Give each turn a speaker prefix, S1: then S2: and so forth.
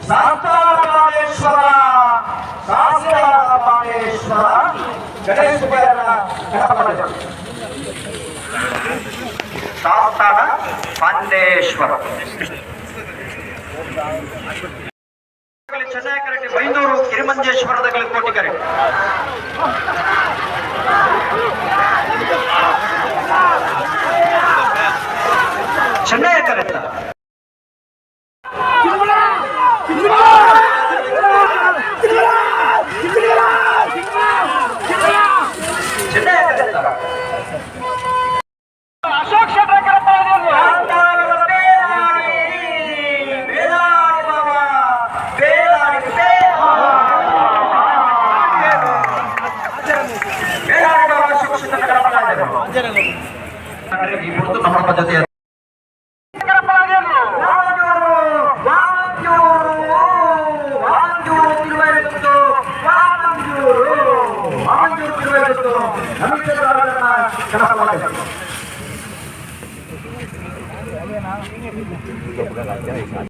S1: ಸಾಸ್ತಾನ ಸಾಸ್ತಾನ ಪಾಂಡೇಶ್ವರ ಗಣೇಶ ಸಾಸ್ತಾನ ಪಾಂಡೇಶ್ವರ. ಚೆನ್ನೈ ಬೈಂದೂರು ಕಿರಿಮಂಜೇಶ್ವರದ ಕೋಟಿಕರೆ. ಚೆನ್ನೈ ಕರೆತ ಚೆನ್ನೈ ಕರೆತ.
S2: ಅಶೋಕ್ ಶೆಟ್ಟರ್.
S1: ನಮ್ಮ ಜೊತೆ